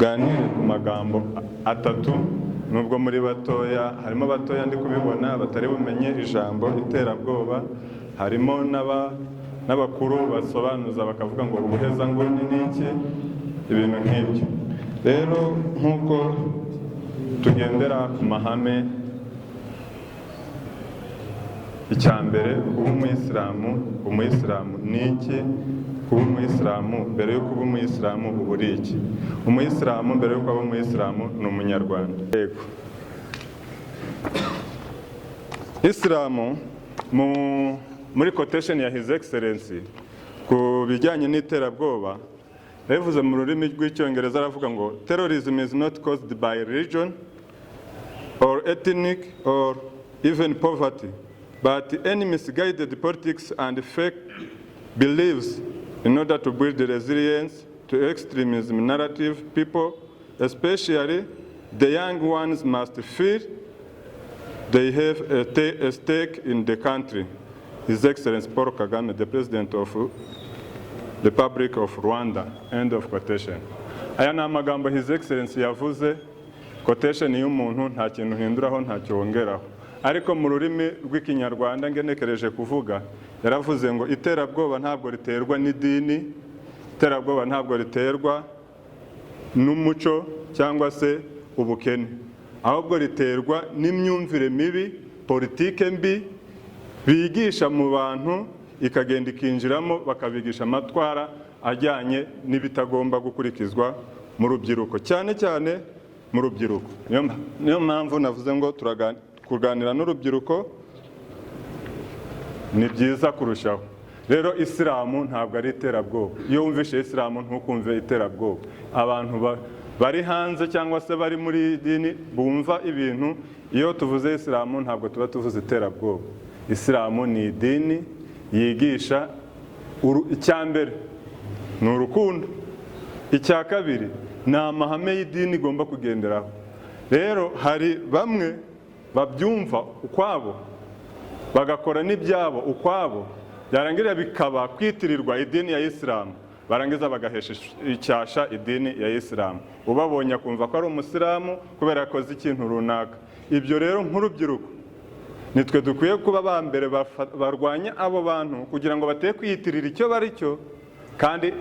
Tuganire ku magambo atatu. Nubwo muri batoya, harimo batoya ndi kubibona batari bumenye ijambo iterabwoba, harimo n'abakuru basobanuza bakavuga ngo ubuhezanguni ni iki, ibintu nk'ibyo. Rero nk'uko tugendera ku mahame, icya mbere, kuba umuyisilamu. Umuyisilamu ni iki? Kuba umuyisilamu, mbere yo kuba umuyisilamu uba uri iki? Umuyisilamu mbere yo kuba umuyisilamu ni umunyarwanda. Yego, Isilamu muri quotation ya His Excellency ku bijyanye n'iterabwoba, yabivuze mu rurimi rw'Icyongereza, aravuga ngo: "Terrorism is not caused by religion or ethnic or even poverty, but any misguided politics and fake beliefs in order to build resilience to extremism narrative. People, especially the young ones, must feel they have a stake in the country. His Excellency Paul Kagame, the President of Republic of Rwanda." End of quotation. Aya ni amagambo His Excellency yavuze. Quotation y'umuntu nta kintu uhinduraho, ntacyo wongeraho, ariko mu rurimi rw'Ikinyarwanda ngenekereje kuvuga, yaravuze ngo iterabwoba ntabwo riterwa n'idini, iterabwoba ntabwo riterwa n'umuco cyangwa se ubukene, ahubwo riterwa n'imyumvire mibi, politike mbi bigisha mu bantu, ikagenda ikinjiramo, bakabigisha amatwara ajyanye n'ibitagomba gukurikizwa mu rubyiruko, cyane cyane mu rubyiruko. Niyo mpamvu navuze ngo kuganira n'urubyiruko ni byiza kurushaho. Rero Isilamu ntabwo ari iterabwoba. Iyo wumvishe Isilamu ntukumve iterabwoba. Abantu bari hanze cyangwa se bari muri dini bumva ibintu, iyo tuvuze Isilamu ntabwo tuba tuvuze iterabwoba. Isilamu ni idini yigisha icya mbere ni urukundo, icya kabiri ni amahame y'idini igomba kugenderaho. Rero hari bamwe babyumva ukwabo, bagakora n'ibyabo ukwabo, byarangira bikaba kwitirirwa idini ya Isilamu, barangiza bagahesha icyasha idini ya Isilamu. Ubabonye akumva ko ari umusilamu kubera yakoze ikintu runaka. Ibyo rero, nk'urubyiruko nitwe dukwiye kuba ba mbere barwanya abo bantu kugira ngo bateye kwiyitirira icyo bari cyo kandi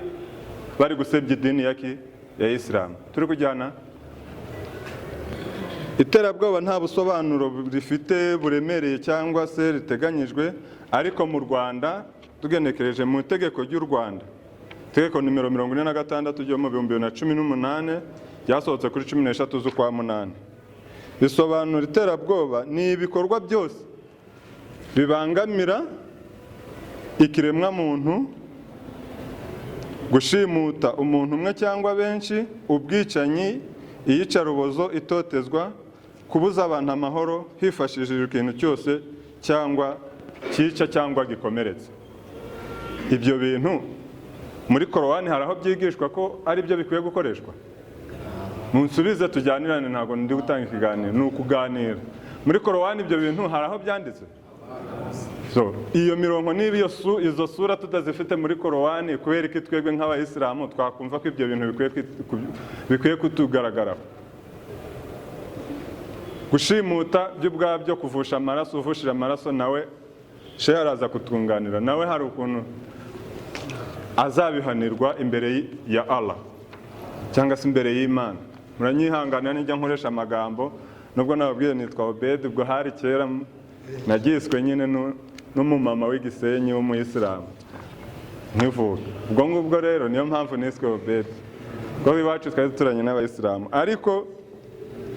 bari gusebya idini ya Isilamu. Turi kujyana? Iterabwoba nta busobanuro rifite buremereye cyangwa se riteganyijwe, ariko mu Rwanda, tugenekereje mu itegeko ry'u Rwanda, itegeko nimero 46 ryo mu 2018, ryasohotse kuri 13 z'ukwa munani, risobanura iterabwoba ni ibikorwa byose bibangamira ikiremwamuntu, gushimuta umuntu umwe cyangwa benshi, ubwicanyi, iyicarubozo, itotezwa, kubuza abantu amahoro hifashishijwe ikintu cyose cyangwa cyica cyangwa gikomeretsa. Ibyo bintu muri Korowani hari aho byigishwa ko ari byo bikwiye gukoreshwa? Munsubize tujyanirane, ntabwo ndi gutanga ikiganiro, ni ukuganira. Muri Korowani ibyo bintu hari aho byanditse? So, iyo mirongo niba izo sura tutazifite muri Korowani, kubera ko twebwe nk'abayisilamu twakumva ko ibyo bintu bikwiye kutugaragaraho? Gushimuta byo ubwabyo, kuvusha amaraso, uvushije amaraso nawe, shehe araza kutunganira, nawe hari ukuntu azabihanirwa imbere ya Allah cyangwa se imbere y'Imana. Muranyihanganira nijya nkoresha amagambo, nubwo nababwiye nitwa Obedi, ubwo hari kera nagiswe nyine n'umumama w'Igisenyi w'umuyisilamu nkivuka. Ubwo ngubwo rero niyo mpamvu niswe Obedi, kuko iwacu twari duturanye n'abayisilamu, ariko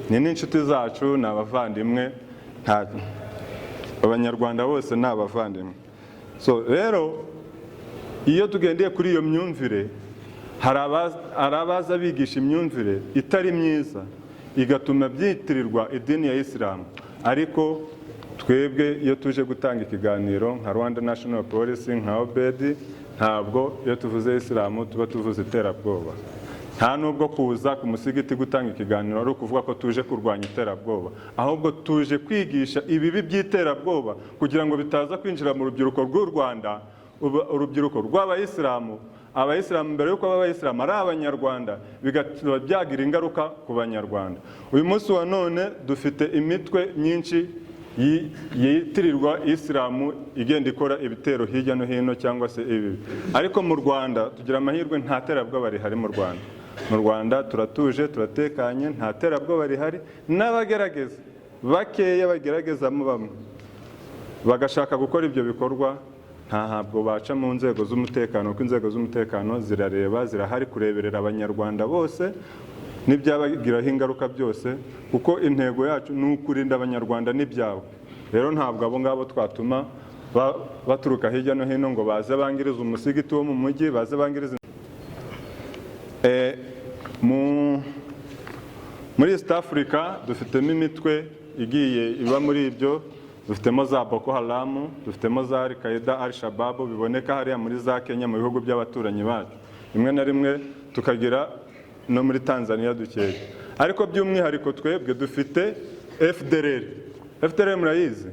ni n'inshuti zacu, ni abavandimwe. Nta Abanyarwanda bose ni abavandimwe. So rero iyo tugendeye kuri iyo myumvire, hari abaza bigisha imyumvire itari myiza, igatuma byitirirwa idini ya Isilamu. Ariko twebwe iyo tuje gutanga ikiganiro nka Rwanda National Police, nka Obedi, ntabwo iyo tuvuze Isilamu tuba tuvuze iterabwoba. Nta nubwo kuza ku musigiti gutanga ikiganiro ari ukuvuga ko tuje kurwanya iterabwoba, ahubwo tuje kwigisha ibibi by'iterabwoba kugira ngo bitaza kwinjira mu rubyiruko rw'u Rwanda, urubyiruko rw'abayisilamu. Abayisilamu mbere y'uko baba Abayisilamu ari Abanyarwanda, bigatuma byagira ingaruka ku Banyarwanda. Uyu munsi wa none dufite imitwe myinshi yitirirwa Isilamu igenda ikora ibitero hirya no hino cyangwa se ibi. Ariko mu Rwanda tugira amahirwe, nta terabwoba rihari mu Rwanda. Mu Rwanda turatuje, turatekanye, nta terabwoba rihari. N'abagerageza bakeya, bageragezamo bamwe bagashaka gukora ibyo bikorwa, ntabwo baca mu nzego z'umutekano, kuko inzego z'umutekano zirareba, zirahari kureberera Abanyarwanda bose n'ibyabagiraho ingaruka byose, kuko intego yacu ni ukurinda Abanyarwanda n'ibyabo. Rero ntabwo abo ngabo twatuma baturuka hirya no hino ngo baze bangirize umusigiti wo mu mujyi, baze bangirize. Muri East Africa dufitemo imitwe igiye iba muri ibyo. Dufitemo za Boko Haram, dufitemo za Al Qaeda, Al Shabab, biboneka hariya muri za Kenya, mu bihugu by'abaturanyi bacu, rimwe na rimwe tukagira no muri Tanzania dukeya. Ariko by'umwihariko twebwe dufite FDLR. FDLR murayizi.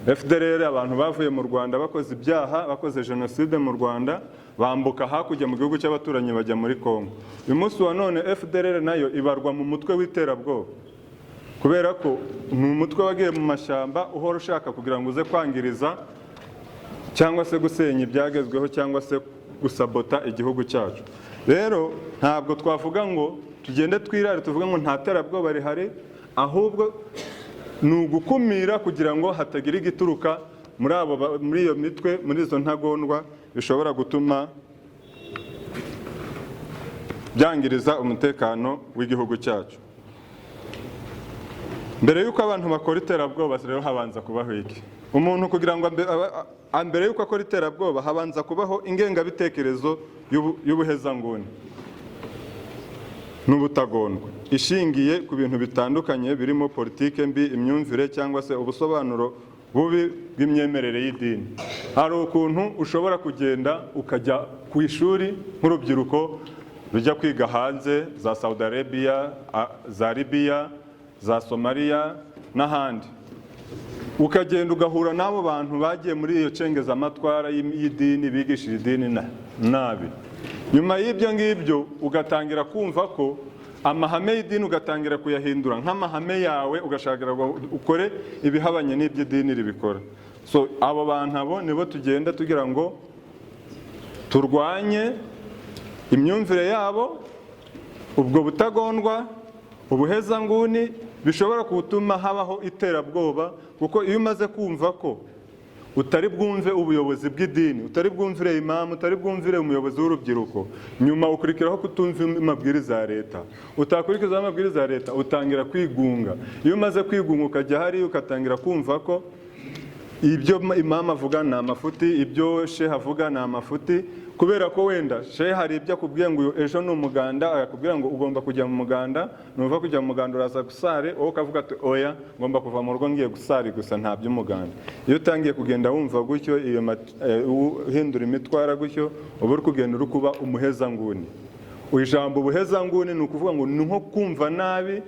FDLR, abantu bavuye mu Rwanda bakoze ibyaha, bakoze jenoside mu Rwanda, bambuka hakurya mu gihugu cy'abaturanyi bajya muri Congo. Uyu munsi wa none FDLR nayo ibarwa mu mutwe w'iterabwoba, kubera ko ni umutwe wagiye mu mashyamba uhora ushaka kugira ngo uze kwangiriza cyangwa se gusenya ibyagezweho cyangwa se gusabota igihugu cyacu. Rero ntabwo twavuga ngo tugende twirare tuvuge ngo nta terabwoba rihari, ahubwo ni ugukumira kugira ngo hatagira igituruka muri iyo mitwe, muri izo ntagondwa, bishobora gutuma byangiriza umutekano w'igihugu cyacu. Mbere y'uko abantu bakora iterabwoba rero habanza kubaho iki? Umuntu kugira ngo mbere y'uko akora iterabwoba habanza kubaho ingengabitekerezo y'ubuhezanguni n'ubutagondwa, ishingiye ku bintu bitandukanye birimo politike mbi, imyumvire cyangwa se ubusobanuro bubi bw'imyemerere y'idini. Hari ukuntu ushobora kugenda ukajya ku ishuri nk'urubyiruko rujya kwiga hanze, za Saudi Arabia, za Libya, za Somalia n'ahandi, ukagenda ugahura n'abo bantu bagiye muri iyo cengezamatwara y'idini, bigishije idini nabi. Nyuma y'ibyo ngibyo ugatangira kumva ko amahame y'idini ugatangira kuyahindura nk'amahame yawe, ugashakira ngo ukore ibihabanye n'iby'idini ribikora. So abo bantu, abo nibo tugenda tugira ngo turwanye imyumvire yabo, ubwo butagondwa, ubuhezanguni bishobora gutuma habaho iterabwoba. Kuko iyo umaze kumva ko utari bwumve ubuyobozi bw'idini, utari bwumvire imamu, utari bwumvire umuyobozi w'urubyiruko, nyuma ukurikiraho kutumva amabwiriza ya leta. Utakurikizaho amabwiriza ya leta, utangira kwigunga. Iyo umaze kwigunga, ukajya hariya ugatangira kumva ko ibyo imamu avuga ni amafuti, ibyo shehe avuga ni amafuti, kubera ko wenda shehe hari ibyo akubwiye ngo ejo ni umuganda, akakubwira ngo ugomba kujya mu muganda, nuva kujya mu muganda uraza gusare, wowe ukavuga ati: "Oya, ngomba kuva mu rugo ngiye gusari gusa, nta by'umuganda." Iyo utangiye kugenda wumva gutyo, iyo uhindura imitwara gutyo, uba uri kugenda uri kuba umuhezanguni. Ijambo ubuhezanguni ni ukuvuga ngo ni nko kumva nabi,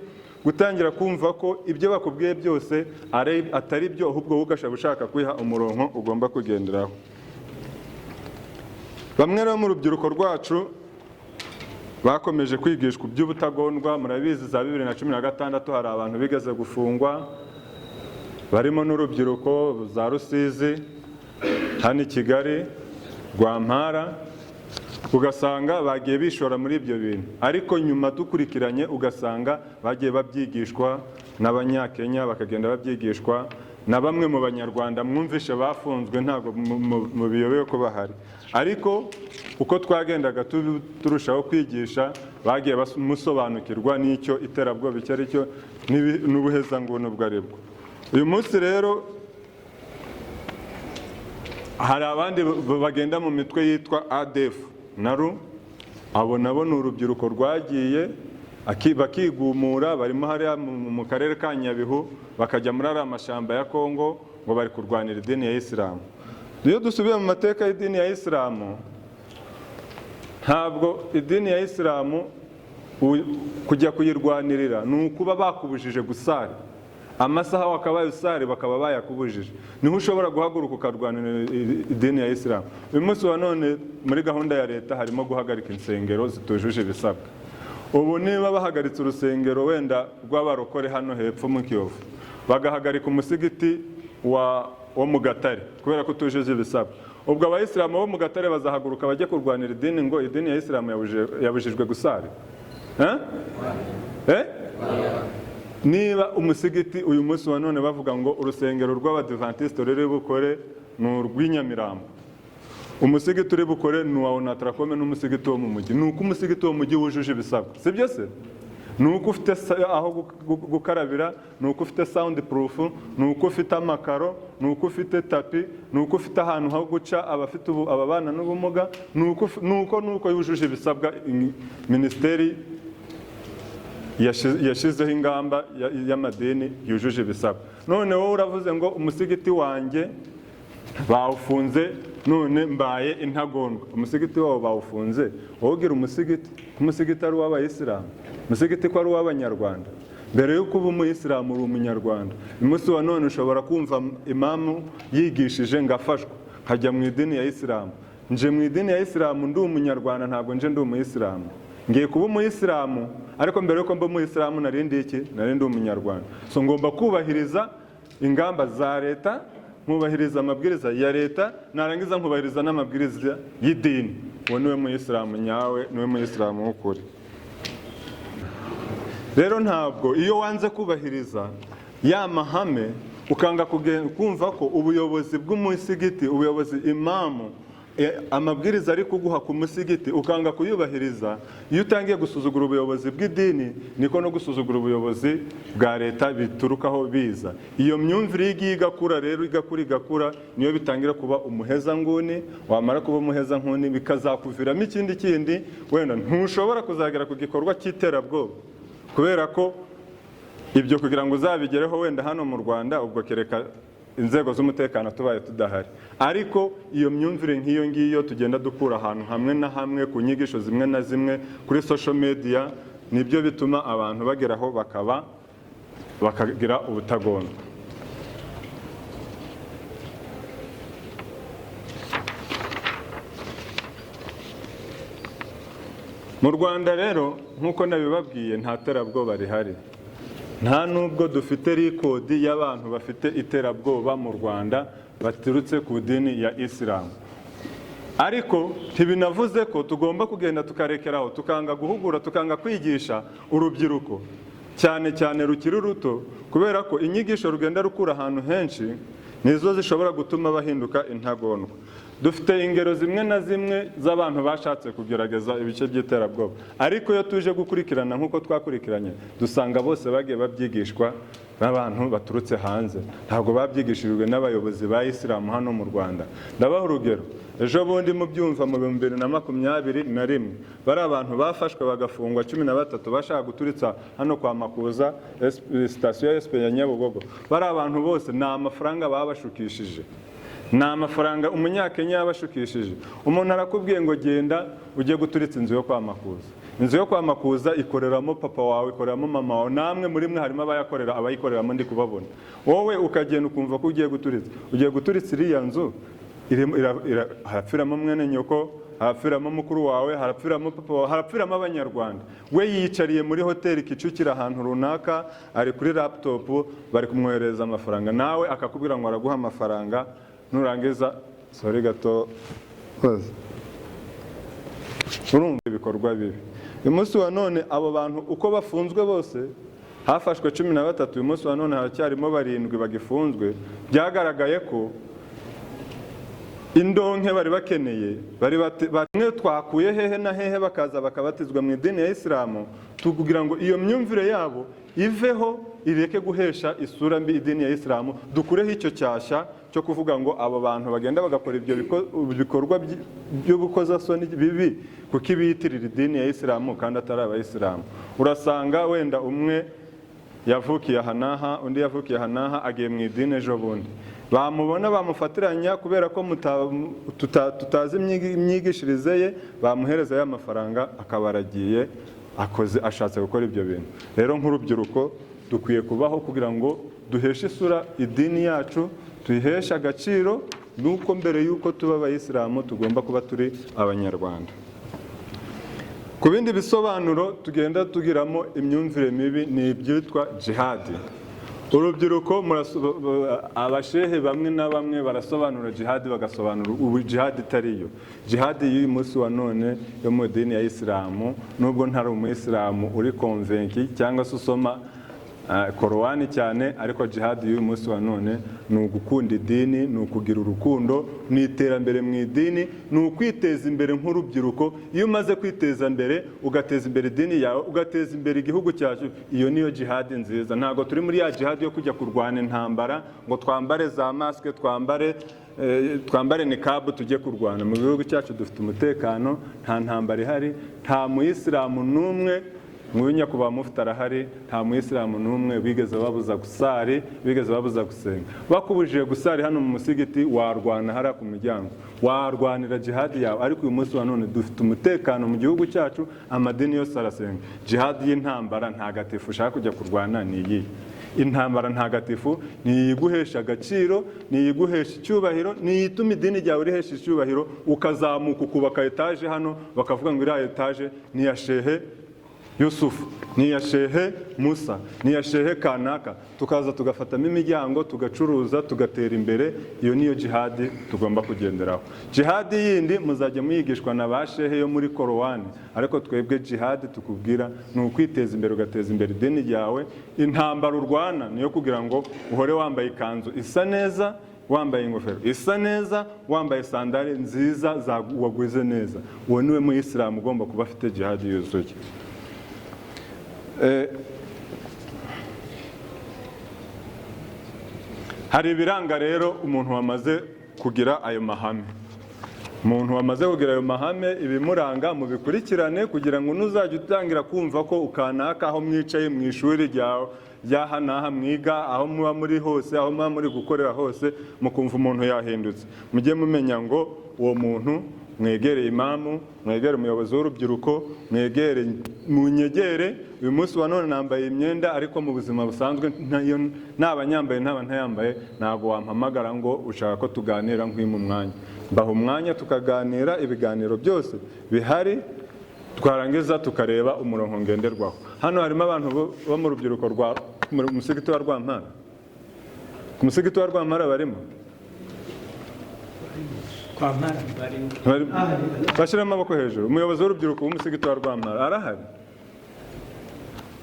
gutangira kumva ko ibyo bakubwiye byose atari byo, ahubwo wowe ugashaka ushaka kwiha umurongo ugomba kugenderaho. Bamwe rero mu rubyiruko rwacu bakomeje kwigishwa iby'ubutagondwa. Murabizi, za 2016 hari abantu bigeze gufungwa barimo n'urubyiruko, za Rusizi, hano i Kigali, Rwampara, ugasanga bagiye bishora muri ibyo bintu. Ariko nyuma dukurikiranye ugasanga bagiye babyigishwa n'Abanyakenya, bakagenda babyigishwa na bamwe mu Banyarwanda mwumvishe bafunzwe. Ntabwo mubiyobewe ko bahari. Ariko uko twagendaga turushaho kwigisha, bagiye musobanukirwa n'icyo iterabwoba icyo ari cyo n'ubuhezanguni ubwo ari bwo. Uyu munsi rero hari abandi bagenda mu mitwe yitwa ADF NALU. Abo nabo ni urubyiruko rwagiye bakigumura, barimo hariya mu karere ka Nyabihu, bakajya muri ariya mashyamba ya Kongo ngo bari kurwanira idini ya Isilamu. Iyo dusubiye mu mateka y'idini ya Isilamu, ntabwo idini ya Isilamu kujya kuyirwanirira ni ukuba bakubujije gusari. Amasaha wakabaye usari bakaba bayakubujije, niho ushobora guhaguruka ukarwanira idini ya Isilamu. Uyu munsi wa none muri gahunda ya leta harimo guhagarika insengero zitujuje ibisabwa. Ubu niba bahagaritse urusengero wenda rw'abarokore hano hepfo mu Kiyovu, bagahagarika umusigiti wo mu Gatare kubera ko utujuje ibisabwa, ubwo abayisilamu bo mu Gatare bazahaguruka bajye kurwanira idini ngo idini ya Isilamu yabujijwe gusari? Eh? Eh? Niba umusigiti uyu munsi wa none bavuga ngo urusengero rw'Abadivantisite ruri bukore ni urw'Inyamirambo, umusigiti uri bukore ni uwa Onatracom n'umusigiti wo mu mujyi, ni uko umusigiti wo mu mujyi wujuje ibisabwa, si byo se? Ni uko ufite aho gukarabira, ni uko ufite sound proof, ni uko ufite amakaro, ni uko ufite tapi, ni uko ufite ahantu ho guca abafite ababana n'ubumuga, ni uko yujuje ibisabwa. Minisiteri yashyizeho ingamba y'amadini yujuje ibisabwa. None wowe uravuze ngo umusigiti wanjye bawufunze, none mbaye intagondwa. Umusigiti wawo bawufunze, wowe ugira umusigiti ko umusigiti ari uw'abayisilamu, umusigiti ko ari uw'Abanyarwanda? Mbere y'uko uba umuyisilamu, uri Umunyarwanda. Umunsi wa none ushobora kumva imamu yigishije ngafashwa nkajya mu idini ya Isilamu. Nje mu idini ya Isilamu ndi Umunyarwanda, ntabwo nje ndi umuyisilamu. Ngiye kuba umuyisilamu, ariko mbere y'uko mba umuyisilamu nari ndi iki? Nari ndi Umunyarwanda. So ngomba kubahiriza ingamba za leta, nkubahiriza amabwiriza ya leta, narangiza nkubahiriza n'amabwiriza y'idini. Uwo niwe muyisilamu nyawe, niwe muyisilamu w'ukuri. Rero ntabwo iyo wanze kubahiriza ya mahame, ukanga kumva ko ubuyobozi bw'umusigiti, ubuyobozi, imamu, amabwiriza ari kuguha ku musigiti, ukanga kuyubahiriza, iyo utangiye gusuzugura ubuyobozi bw'idini, niko no gusuzugura ubuyobozi bwa leta biturukaho biza. Iyo myumvire iyo igiye igakura rero, igakura, igakura, niyo bitangira kuba umuhezanguni. Wamara kuba umuhezanguni, bikazakuviramo ikindi kindi. Wenda ntushobora kuzagera ku gikorwa cy'iterabwoba, kubera ko ibyo kugira ngo uzabigereho wenda hano mu Rwanda, ubwo kereka inzego z'umutekano tubaye tudahari. Ariko iyo myumvire nk'iyo ngiyo tugenda dukura ahantu hamwe na hamwe, ku nyigisho zimwe na zimwe, kuri social media, nibyo bituma abantu bageraho bakaba bakagira ubutagondwa. Mu Rwanda rero, nk'uko nabibabwiye, nta terabwoba rihari, nta nubwo dufite record y'abantu bafite iterabwoba mu Rwanda baturutse ku dini ya Isilamu. Ariko ntibinavuze ko tugomba kugenda tukarekeraho, tukanga guhugura, tukanga kwigisha urubyiruko, cyane cyane rukiri ruto, kubera ko inyigisho rugenda rukura ahantu henshi nizo zishobora gutuma bahinduka intagondwa. Dufite ingero zimwe na zimwe z'abantu bashatse kugerageza ibice by'iterabwoba, ariko iyo tuje gukurikirana nk'uko twakurikiranye, dusanga bose bagiye babyigishwa n'abantu baturutse hanze, ntabwo babyigishijwe n'abayobozi ba Isilamu hano mu Rwanda. Ndabaha urugero. Ejo bundi mubyumva, mu 2021, bari abantu bafashwe bagafungwa 13 bashaka guturitsa hano kwa Makuza, sitasiyo ya SP ya Nyabugogo. Bari abantu bose ni amafaranga babashukishije, ni amafaranga umunyakenya yabashukishije. Umuntu arakubwiye ngo genda ujye guturitsa inzu yo kwa Makuza. Inzu yo kwa Makuza ikoreramo papa wawe, ikoreramo mama wawe, namwe muri mwe harimo abayakorera, abayikoreramo ndi kubabona. Wowe ukagenda ukumva ko ugiye guturitsa, ugiye guturitsa iriya nzu, harapfiramo mwene nyoko, harapfiramo mukuru wawe, harapfiramo papa wawe, harapfiramo Abanyarwanda. We yiyicariye muri hoteli Kicukiro ahantu runaka, ari kuri laptop, bari kumwoherereza amafaranga, nawe akakubwira ngo araguha amafaranga nurangiza. Sorry gato, urumva ibikorwa bibi. Uyu munsi wa none abo bantu uko bafunzwe bose, hafashwe 13, uyu munsi wa none haracyarimo barindwi bagifunzwe. Byagaragaye ko indonke bari bakeneye bari bamwe twakuye hehe na hehe, bakaza bakabatizwa mu idini ya Isilamu, tukugira ngo iyo myumvire yabo iveho, ireke guhesha isura mbi idini ya Isilamu, dukureho icyo cyasha cyo kuvuga ngo abo bantu bagenda bagakora ibyo bikorwa by'ubukozasoni bibi kuko ibiyitirira idini ya Isilamu kandi atari abayisilamu. Urasanga wenda umwe yavukiye aha n'aha, undi yavukiye aha n'aha, agiye mu idini, ejo bundi bamubona bamufatiranya, kubera ko tutazi imyigishirize ye, bamuhereza ya mafaranga akaba aragiye akoze, ashatse gukora ibyo bintu. Rero nk'urubyiruko dukwiye kubaho kugira ngo Duheshe isura idini yacu, tuyiheshe agaciro, nuko mbere y'uko tuba abayisilamu tugomba kuba turi abanyarwanda. Ku bindi bisobanuro tugenda tugiramo imyumvire mibi ni ibyitwa jihadi. Urubyiruko, abashehe bamwe na bamwe barasobanura jihadi, bagasobanura ubu jihadi itari yo. Jihadi y'uyu munsi wa none yo mu idini ya Isilamu, nubwo ntari umuyisilamu uri convaincu cyangwa se usoma Korowani cyane, ariko jihadi y'uyu munsi wa none ni ugukunda idini, ni ukugira urukundo, ni iterambere mu idini, ni ukwiteza imbere nk'urubyiruko. Iyo umaze kwiteza imbere, ugateza imbere idini yawe, ugateza imbere igihugu cyacu, iyo niyo jihadi nziza. Ntabwo turi muri ya jihadi yo kujya kurwana intambara ngo twambare za masike, twambare nikabu, tujye kurwana. Mu gihugu cyacu dufite umutekano, nta ntambara ihari, nta muyisilamu n'umwe. Nk'uyu nyakubahwa mufti arahari, nta muyisilamu n'umwe bigeze babuza gusari, bigeze babuza gusenga. Bakubujije gusari hano mu musigiti, warwana hariya ku muryango, warwanira jihadi yawe. Ariko uyu munsi wa none dufite umutekano mu gihugu cyacu, amadini yose arasenga. Jihadi y'intambara ntagatifu ushaka kujya kurwana ni iyihe? Intambara ntagatifu ni iyiguhesha agaciro, ni iyiguhesha icyubahiro, ni iyituma idini ryawe rihesha icyubahiro, ukazamuka ukubaka etaje hano, bakavuga ngo iriya etaje ni iya Shehe Yusufu, ni iya Shehe Musa, ni iya Shehe kanaka, tukaza tugafatamo imiryango, tugacuruza, tugatera imbere. Iyo niyo jihadi tugomba kugenderaho. Jihadi yindi muzajya muyigishwa na ba shehe yo muri Korowani, ariko twebwe jihadi tukubwira ni ukwiteza imbere, ugateza imbere idini ryawe. Intambara urwana niyo kugira ngo uhore wambaye ikanzu isa neza, wambaye ingofero isa neza, wambaye sandari nziza waguze neza. Uwo niwe muyisilamu ugomba kuba afite jihadi yuzuye. Hari ibiranga rero umuntu wamaze kugira ayo mahame. Umuntu wamaze kugira ayo mahame, ibimuranga mubikurikirane, kugira ngo nuzajya utangira kumva ko ukanaka, aho mwicaye mu ishuri ryawe ryaha n'aha mwiga, aho muba muri hose, aho muba muri gukorera hose, mukumva umuntu yahindutse, mujye mumenya ngo uwo muntu mwegereye imamu, mwegere umuyobozi w'urubyiruko, mwegere, munyegere. Uyu munsi wa none nambaye imyenda, ariko mu buzima busanzwe naba nyambaye, ntaba ntayambaye, ntabwo wampamagara ngo ushaka ko tuganira nkwima umwanya. Mbaha umwanya tukaganira ibiganiro byose bihari, twarangiza tukareba umurongo ngenderwaho. Hano harimo abantu bo mu rubyiruko rwa mu musigiti wa Rwampara. Ku musigiti wa Rwampara barimo? Kwa Mpara barimo. Bashyiramo amaboko hejuru. Umuyobozi w'urubyiruko w'umusigiti wa Rwampara arahari?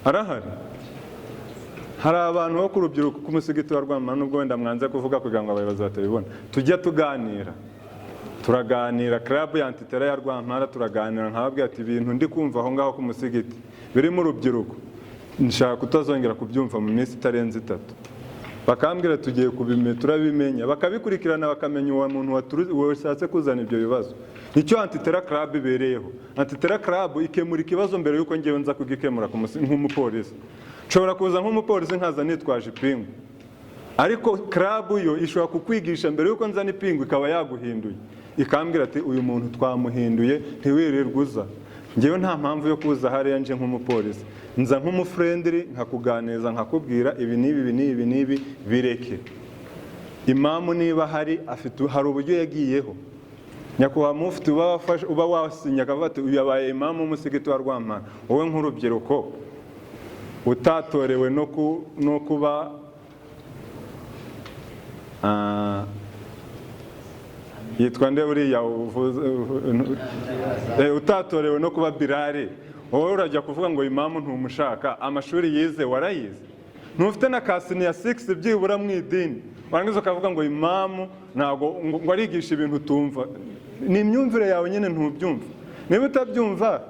Arahari? Hari abantu bo ku rubyiruko k'umusigiti wa Rwampara, nubwo wenda mwanze kuvuga kugira ngo abayobozi batabibona, tujya tuganira, turaganira, club ya anti-terror ya Rwampara, turaganira, nkababwira ati ibintu ndi kumva aho ngaho ku musigiti birimo urubyiruko, nshaka kutazongera kubyumva mu minsi itarenze 3. Bakambwira tugiye kubimenya, turabimenya, bakabikurikirana, bakamenya uwo muntu washatse kuzana ibyo bibazo. Nicyo anti-terror club ibereyeho. Anti-terror club ikemura ikibazo mbere y'uko ngewe nza kugikemura nk'umupolisi. Nshobora kuza nk'umupolisi nkaza nitwaje ipingu, ariko club yo ishobora kukwigisha mbere y'uko nzana ipingu, ikaba yaguhinduye, ikambwira ati uyu muntu twamuhinduye, ntiwirirwe uza. Ngewe nta mpamvu yo kuza hariya nje nk'umupolisi, nza nk'umufriendly, nkakuganiriza, nkakubwira ibi n'ibi, ibi n'ibi n'ibi, bireke. Imamu niba hari afite, hari uburyo yagiyeho, nyakubahwa mufti uba wasinye akavuga ati uyu yabaye imamu w'umusigiti wa Rwampara. Wowe nk'urubyiruko utatorewe no kuba yitwa nde uriya utatorewe no kuba Bilali, wowe urajya kuvuga ngo imamu ntumushaka? Amashuri yize warayize? Ntufite na ka senior 6 byibura mu idini, warangiza ukavuga ngo imamu ntabwo ngo arigisha ibintu utumva. Ni imyumvire yawe nyine, ntubyumva. Niba utabyumva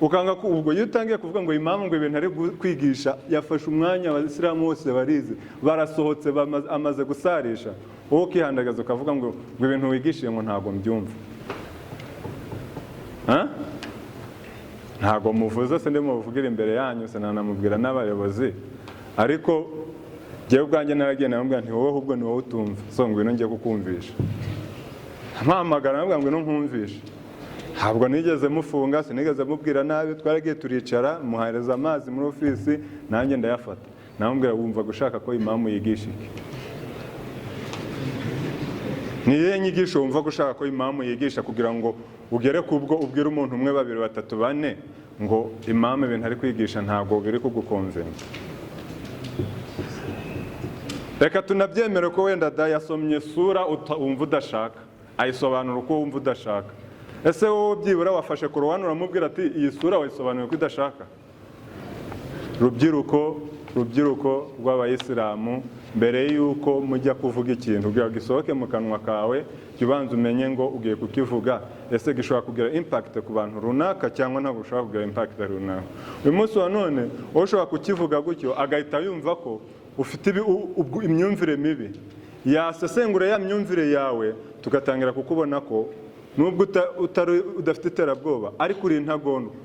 ukanga ubwo iyo utangiye kuvuga ngo imamu ngo ibintu ari kwigisha, yafashe umwanya, abasilamu bose barize, barasohotse, amaze gusarisha, wowe ukihandagaza ukavuga ngo ibintu wigishije ngo ntabwo mbyumva. Ha? Ntabwo muvuze se, ndimo muvugire imbere yanyu, sinanamubwira n'abayobozi, ariko njyewe ubwanjye naragiye namubwira nti wowe ahubwo ni wowe utumva, so ngwino ngiye kukumvisha. Mpamagara namubwira ngwino nkumvishe. Ntabwo nigeze mufunga, sinigeze mubwira nabi, twaragiye turicara, muhereza amazi muri ofisi, nanjye ndayafata. Namubwira: "Wumva gushaka ko imamu yigisha iki? Ni iyihe nyigisho wumva gushaka ko imamu yigisha kugira ngo ugere ku bwo ubwire umuntu umwe, babiri, batatu, bane ngo imamu ibintu ari kwigisha ntabwo biri kuguconvinca?" Reka tunabyemere ko wenda da yasomye sura wumva udashaka, ayisobanura uko wumva udashaka. Ese wowe byibura wafashe Korowani uramubwira ati: "Iyi sura wayisobanuye uko udashaka"? Rubyiruko, rubyiruko rw'abayisilamu, mbere y'uko mujya kuvuga ikintu kugira ngo gisohoke mu kanwa kawe, jya ubanza umenye ngo ugiye kukivuga, ese gishobora kugira impact ku bantu runaka cyangwa ntabwo gishobora kugira impact runaka? Uyu munsi wa none wowe ushobora kukivuga gutyo, agahita yumva ko ufite imyumvire mibi, yasesengura ya myumvire yawe, tugatangira kukubona ko nubwo udafite iterabwoba ariko uri intagondwa.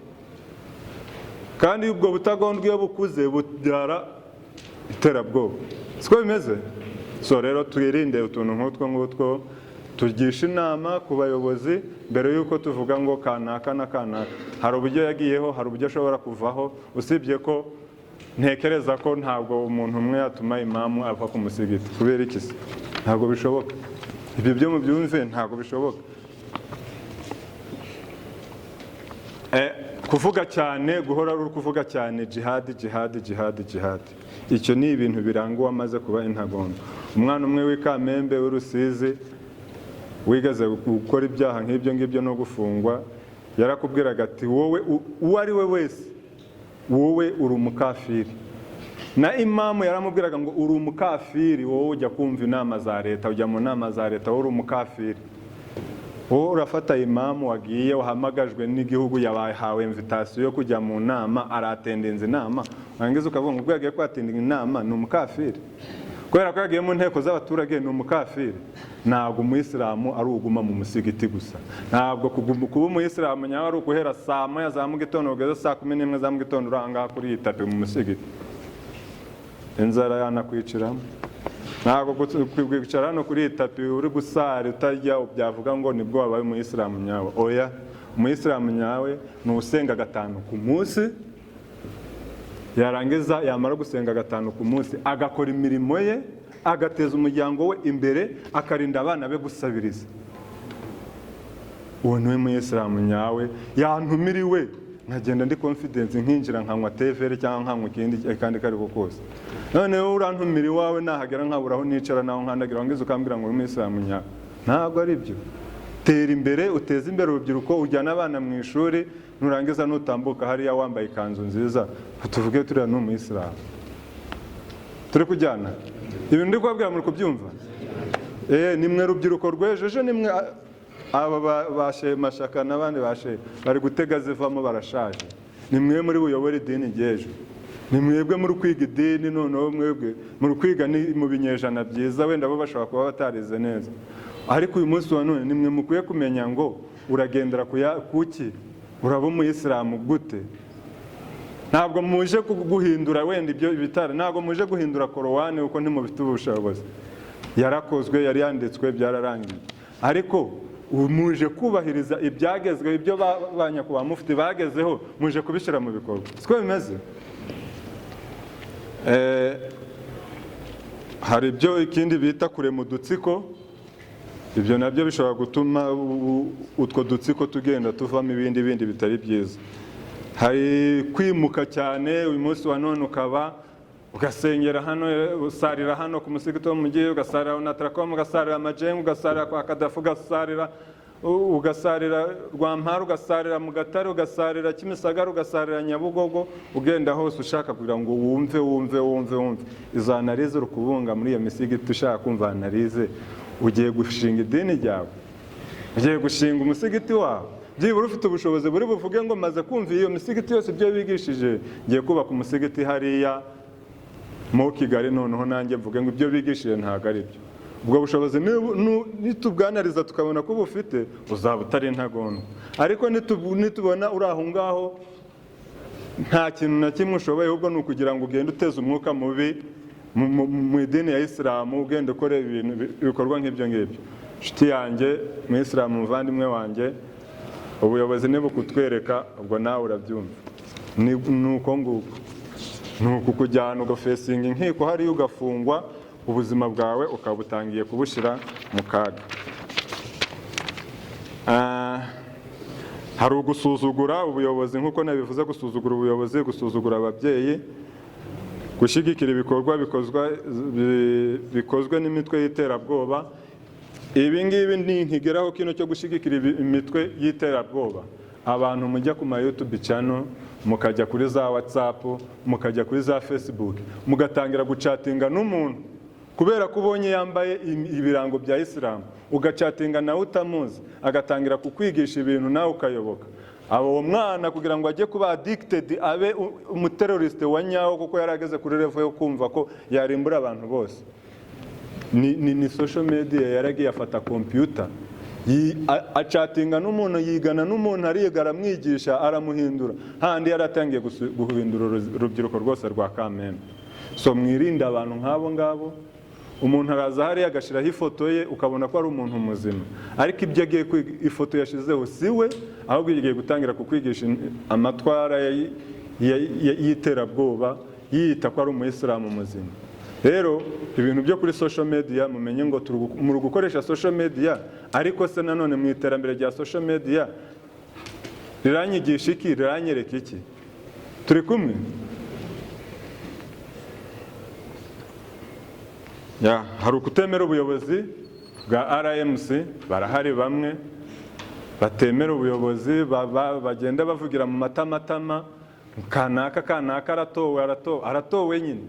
Kandi ubwo butagondwa iyo bukuze bubyara iterabwoba, siko bimeze? So rero twirinde utuntu nk'utwo ngutwo, tugisha inama ku bayobozi mbere y'uko tuvuga ngo kanaka na kanaka. Hari uburyo yagiyeho, hari uburyo ashobora kuvaho, usibye ko ntekereza ko ntabwo umuntu umwe yatuma imamu ava ku musigiti. Kubera iki se? Ntabwo bishoboka. Ibyo byo mubyumve, ntabwo bishoboka. Kuvuga cyane, guhora uri kuvuga cyane jihadi, jihadi, jihadi, jihadi, icyo ni ibintu biranga uwamaze kuba intagondwa. Umwana umwe w'i Kamembe w'Urusizi wigeze gukora ibyaha nk'ibyo ngibyo no gufungwa, yarakubwiraga ati: "Wowe uwo ari we wese, wowe uri umukafiri." Na imamu yaramubwiraga ngo: "Uri umukafiri wowe, ujya kumva inama za leta, ujya mu nama za leta, wowe uri umukafiri." Wowe urafata imamu wagiye, wahamagajwe n'igihugu, yabahawe invitation yo kujya mu nama, arattendinze inama, warangiza ukavuga ngo ubwo yagiye kwattendinga inama ni umukafiri, kubera ko yagiye mu nteko z'abaturage ni umukafiri. Ntabwo umuyisilamu ari uguma mu musigiti gusa. Ntabwo kuba umuyisilamu nyawe ari uguhera saa 1 za mu gitondo kugeza saa 11 za mu gitondo uri ahangaha kuri iyi tapi mu musigiti, inzara yanakwiciramo. Ntabwo kwicara hano kuri iyi tapi uri gusara utarya byavuga ngo nibwo wabaye umuyisilamu nyawe. Oya, umuyisilamu nyawe ni usenga gatanu ku munsi, yarangiza, yamara gusenga gatanu ku munsi, agakora imirimo ye, agateza umuryango we imbere, akarinda abana be gusabiriza. Uwo niwe muyisilamu nyawe. Yantumiriwe nkagenda ndi confidence, nkinjira nkanywa tevere cyangwa nkanywa ikindi kandi kari ko kose. Noneho urantumira iwawe, nahagera nkabura aho nicara naho nkandagira, wangiza ukambwira ngo uri umuyisilamu nyawe. Ntabwo ari byo. Tera imbere, uteze imbere urubyiruko, ujyane abana mu ishuri, nurangiza nutambuka hariya wambaye ikanzu nziza, tuvuge turiya ni umuyisilamu. Turi kujyana? Ibintu ndi kubabwira muri kubyumva? Ni mwe rubyiruko rw'ejo. Ejo ni mwe. Aba ba Mashaka n'abandi bashe bari gutega zivamo, barashaje. Ni mwe muri buyobore idini ry'ejo, ni mwebwe muri kwiga idini. Noneho mwebwe muri kwiga ni mu binyejana byiza, wenda bo bashobora kuba batarize neza, ariko uyu munsi wa none ni mwe mukwiye kumenya ngo uragendera kuki, uraba umuyisilamu gute. Ntabwo muje guhindura wenda ibyo bitara, ntabwo muje guhindura Korowani kuko ntimubifite ubushobozi, yarakozwe, yari yanditswe, byararangiye. Ariko ubu muje kubahiriza ibyagezweho, ibyo ba nyakubahwa mufti bagezeho, muje kubishyira mu bikorwa, siko bimeze? Hari ibyo ikindi bita kurema udutsiko. Ibyo nabyo bishobora gutuma utwo dutsiko tugenda tuvamo ibindi bindi bitari byiza. Hari kwimuka cyane, uyu munsi wa none ukaba ugasengera hano, usarira hano ku musigiti wo mu mujyi, ugasarira Onatracom, ugasarira Majengo, ugasarira kwa Kadafi, ugasarira Rwampara, ugasarira mu Gatare, ugasarira Kimisagara, ugasarira Nyabugogo, ugenda hose ushaka kugira ngo wumve, wumve, wumve, wumve izo analyse uri kubunga muri iyo misigiti. Ushaka kumva analyse, ugiye gushinga idini ryawe, ugiye gushinga umusigiti wawe. Byibura ufite ubushobozi buri buvuge ngo: "Maze kumva iyo misigiti yose ibyo bigishije, ngiye kubaka umusigiti hariya mu Kigali, noneho nanjye mvuge ngo ibyo bigishije ntabwo ari byo." Ubwo bushobozi nitubwanariza tukabona ko bufite, uzaba utari intagondwa. Ariko nitubona uri aho ngaho nta kintu na kimwe ushoboye, ahubwo ni ukugira ngo ugende uteze umwuka mubi mu idini ya Isilamu, ugenda ukora ibintu ibikorwa nk'ibyo ngibyo, inshuti yanjye mu Isilamu, muvandimwe wanjye, ubuyobozi nibukutwereka, ubwo nawe urabyumva, ni uko nguko. Ni ukukujyana ugafacinga inkiko hariya, ugafungwa, ubuzima bwawe ukaba utangiye kubushyira mu kaga. Hari ugusuzugura ubuyobozi, nk'uko nabivuze: gusuzugura ubuyobozi, gusuzugura ababyeyi, gushyigikira ibikorwa bikozwe n'imitwe y'iterabwoba. Ibi ngibi ni ntigeraho kino cyo gushyigikira imitwe y'iterabwoba. Abantu mujya ku ma YouTube channel, mukajya kuri za WhatsApp, mukajya kuri za Facebook, mugatangira guchatinga n'umuntu kubera ko ubonye yambaye ibirango bya Isilamu, ugachatinga nawe utamuzi, agatangira kukwigisha ibintu nawe ukayoboka abo. Uwo mwana kugira ngo ajye kuba addicted, abe umuterroriste wa nyawo, kuko yari ageze kuri level yo kumva ko yarimbura abantu bose, ni social media. Yaragiye afata computer, achatinga n'umuntu, yigana n'umuntu, ariga, aramwigisha, aramuhindura. Handi yaratangiye guhindura urubyiruko rwose rwa Kamembe. So mwirinde abantu nk'abo ngabo. Umuntu araza hariya agashyiraho ifoto ye, ukabona ko ari umuntu muzima, ariko ibyo agiye kwiga, ifoto yashyizeho si we, ahubwo igiye gutangira kukwigisha amatwara y'iterabwoba, yiyita ko ari umuyisilamu muzima. Rero ibintu byo kuri social media, mumenye ngo muri gukoresha social media, ariko se nanone mu iterambere rya social media riranyigisha iki? Riranyereka iki? Turi kumwe? Ya, hari ukutemera ubuyobozi bwa RMC. Barahari bamwe batemera ubuyobozi, bagenda bavugira mu matamatama: "Kanaka, kanaka aratowe, aratowe, aratowe nyine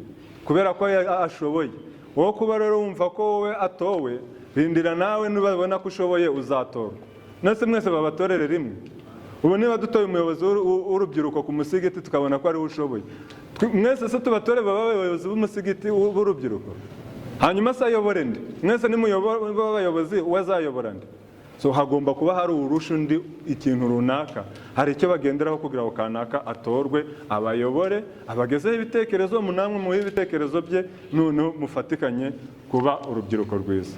kubera ko ashoboye." Wowe kuba rero wumva ko wowe atowe, rindira nawe nubabona ko ushoboye uzatorwa. Nose mwese babatorere rimwe? Ubu niba dutoye umuyobozi w'urubyiruko ku musigiti, tukabona ko ariwe ushoboye, mwese se tubatore baba abayobozi b'umusigiti w'urubyiruko? Hanyuma se ayobore nde? Mwese nimuyobora abayobozi, uwo azayobora nde? So hagomba kuba hari urusha undi ikintu runaka, hari icyo bagenderaho kugira ngo kanaka atorwe, abayobore, abagezeho ibitekerezo, namwe muhe ibitekerezo bye, noneho mufatikanye kuba urubyiruko rwiza.